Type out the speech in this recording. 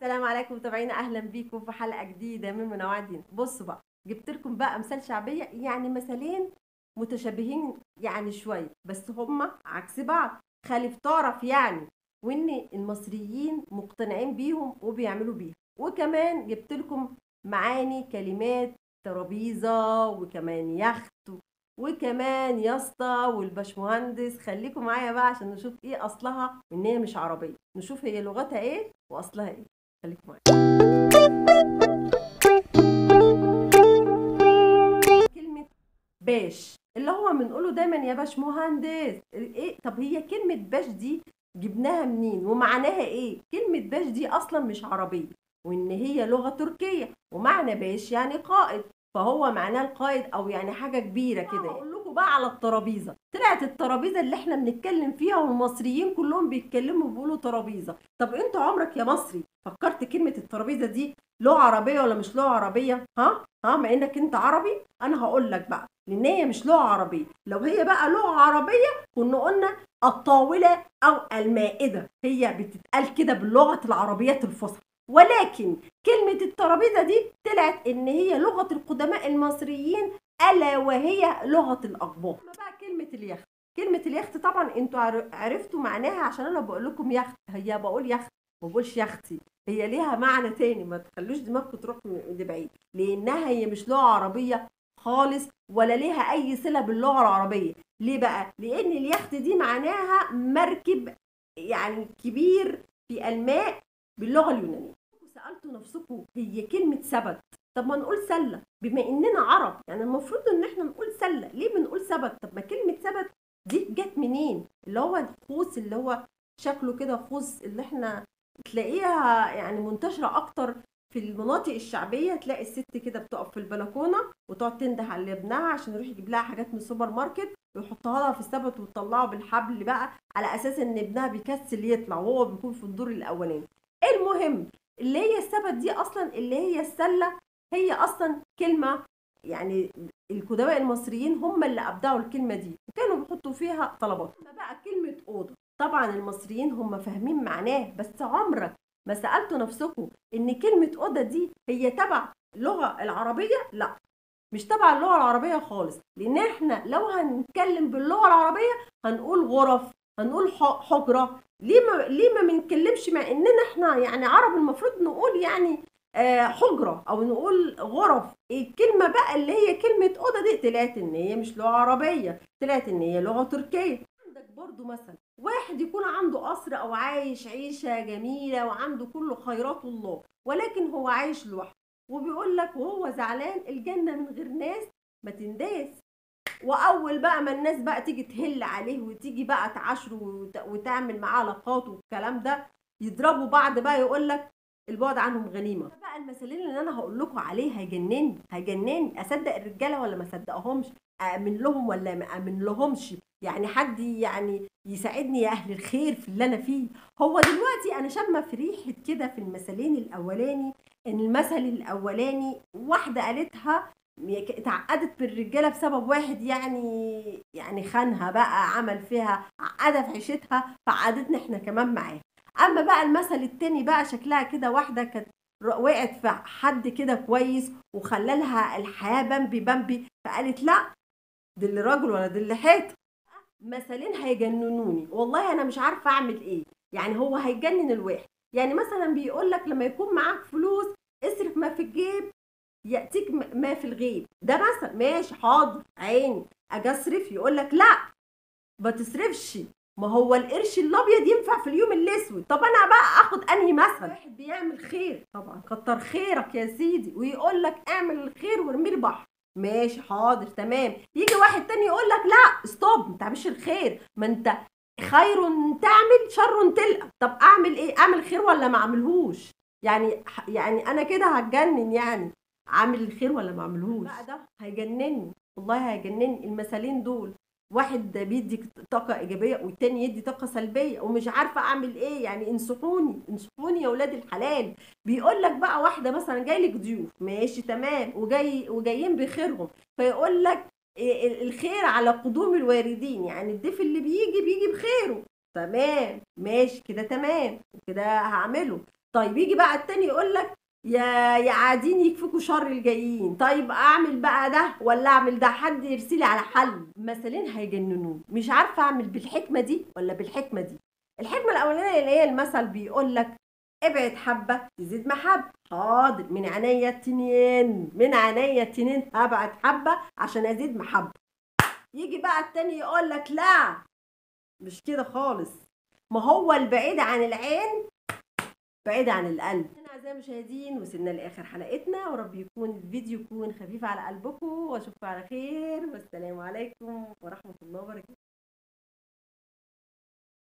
السلام عليكم متابعينا، اهلا بيكم في حلقة جديدة من منوعات دينا. بصوا بقى، جبت لكم بقى امثال شعبية، يعني مثلين متشابهين يعني شوية بس هما عكس بعض، خالف تعرف يعني، وان المصريين مقتنعين بيهم وبيعملوا بيهم. وكمان جبت لكم معاني كلمات ترابيزة، وكمان يخت، وكمان ياسطا والباشمهندس. خليكم معايا بقى عشان نشوف ايه اصلها، وان هي مش عربية، نشوف هي لغتها ايه واصلها ايه. خليكم معايا. كلمة باش اللي هو بنقوله دايما يا باش مهندس، ايه؟ طب هي كلمة باش دي جبناها منين ومعناها ايه؟ كلمة باش دي اصلا مش عربية، وان هي لغة تركيه، ومعنى باش يعني قائد، فهو معناه القائد او يعني حاجة كبيرة كده. اقول لكم بقى على الترابيزة، طلعت الترابيزة اللي احنا بنتكلم فيها والمصريين كلهم بيتكلموا بيقولوا ترابيزة. طب انت عمرك يا مصري فكرت كلمة الترابيزة دي لغة عربية ولا مش لغة عربية؟ ها مع انك انت عربي. انا هقول لك بقى، لان هي مش لغة عربية. لو هي بقى لغة عربية كنا قلنا الطاولة او المائدة، هي بتتقال كده باللغة العربية الفصحى. ولكن كلمة الترابيزة دي طلعت إن هي لغة القدماء المصريين، ألا وهي لغة الأقباط. أما بقى كلمة اليخت، كلمة اليخت طبعا انتوا عرفتوا معناها، عشان أنا بقول لكم يخت، هي بقول يخت ما بقولش يختي، هي ليها معنى تاني، ما تخلوش دماغكم تروح لبعيد، لأنها هي مش لغة عربية خالص ولا ليها أي صلة باللغة العربية. ليه بقى؟ لأن اليخت دي معناها مركب يعني كبير في الماء باللغة اليونانية. سألتوا نفسكم هي كلمة سبت، طب ما نقول سلة، بما إننا عرب يعني المفروض إن إحنا نقول سلة، ليه بنقول سبت؟ طب ما كلمة سبت دي جت منين؟ اللي هو القوس اللي هو شكله كده قوس، اللي إحنا تلاقيها يعني منتشرة أكتر في المناطق الشعبية، تلاقي الست كده بتقف في البلكونة وتقعد تنده على ابنها عشان يروح يجيب لها حاجات من السوبر ماركت ويحطها لها في السبت وتطلعه بالحبل بقى، على أساس إن ابنها بيكسل يطلع وهو بيكون في الدور الأولاني. المهم اللي هي السبت دي اصلا اللي هي السلة، هي اصلا كلمة يعني القدماء المصريين هم اللي ابدعوا الكلمة دي وكانوا بيحطوا فيها طلبات. اما بقى كلمة اوضة، طبعا المصريين هم فاهمين معناه، بس عمرك ما سالتوا نفسكم ان كلمة اوضة دي هي تبع اللغة العربية؟ لا، مش تبع اللغة العربية خالص، لان احنا لو هنتكلم باللغة العربية هنقول غرف، هنقول حجره. ليه ما بنتكلمش مع اننا احنا يعني عرب المفروض نقول يعني حجره او نقول غرف؟ الكلمة بقى اللي هي كلمة اوضة دي طلعت ان هي مش لغة عربية، طلعت ان هي لغة تركيه. عندك برضو مثلا واحد يكون عنده قصر او عايش عيشه جميلة وعنده كل خيرات الله، ولكن هو عايش لوحده، وبيقول لك وهو زعلان الجنة من غير ناس ما تنداس. واول بقى ما الناس بقى تيجي تهل عليه وتيجي بقى تعاشره وتعمل معاه علاقات والكلام ده، يضربوا بعض بقى، يقول لك البعد عنهم غنيمة. بقى المثالين اللي انا هقول لكم عليه هيجنني هيجنني، اصدق الرجالة ولا ما اصدقهمش؟ امن لهم ولا ما امن لهمش؟ يعني حد يعني يساعدني يا اهل الخير في اللي انا فيه. هو دلوقتي انا شامة في ريحه كده في المثلين الاولاني، ان المثل الاولاني واحدة قالتها اتعقدت بالرجاله بسبب واحد يعني خانها بقى، عمل فيها عقدها في عيشتها، فعقدتنا احنا كمان معاها. اما بقى المثل التاني بقى شكلها كده واحدة كانت وقعت في حد كده كويس وخلالها الحياة بامبي بامبي، فقالت لا دي اللي راجل ولا دي اللي حيط. مثلين هيجننوني والله، انا مش عارفه اعمل ايه، يعني هو هيجنن الواحد. يعني مثلا بيقول لك لما يكون معاك فلوس اصرف ما في الجيب ياتيك ما في الغيب، ده مثلا ماشي حاضر عيني اجي اصرف، يقول لك لا ما تصرفش، ما هو القرش الابيض ينفع في اليوم الاسود. طب انا بقى اخد انهي مثل؟ واحد بيعمل خير طبعا كتر خيرك يا سيدي، ويقول لك اعمل الخير وارميه البحر، ماشي حاضر تمام. يجي واحد تاني يقول لك لا stop، ما تعملش الخير، ما انت خير تعمل شر تلقى. طب اعمل ايه؟ اعمل خير ولا ما اعملهوش؟ يعني انا كده هتجنن، يعني اعمل الخير ولا ما اعملهوش؟ بقى ده هيجنني والله، هيجنني المثالين دول، واحد بيدي طاقة ايجابية والتاني يدي طاقة سلبية، ومش عارفه اعمل ايه. يعني انصحوني انصحوني يا ولاد الحلال. بيقول لك بقى واحدة مثلا جاي لك ضيوف، ماشي تمام، وجايين بخيرهم، فيقول لك الخير على قدوم الواردين، يعني الضيف اللي بيجي بيجي بخيره، تمام ماشي كده تمام كده هعمله. طيب يجي بقى التاني يقول لك يا قاعدين يكفكوا شر الجايين. طيب اعمل بقى ده ولا اعمل ده؟ حد يرسلي على حل. مثلين هيجننوه، مش عارفه اعمل بالحكمة دي ولا بالحكمة دي. الحكمة الاولانية اللي هي المثل بيقول لك ابعد حبه تزيد محبة. حاضر، من عينيا التنين، من عينيا التنين هبعد حبه عشان ازيد محبة. يجي بقى التاني يقول لك لا مش كده خالص، ما هو البعيد عن العين بعيد عن القلب. اعزائي المشاهدين وصلنا لاخر حلقتنا، ورب يكون الفيديو يكون خفيف على قلبكم، واشوفكم على خير، والسلام عليكم ورحمة الله وبركاته.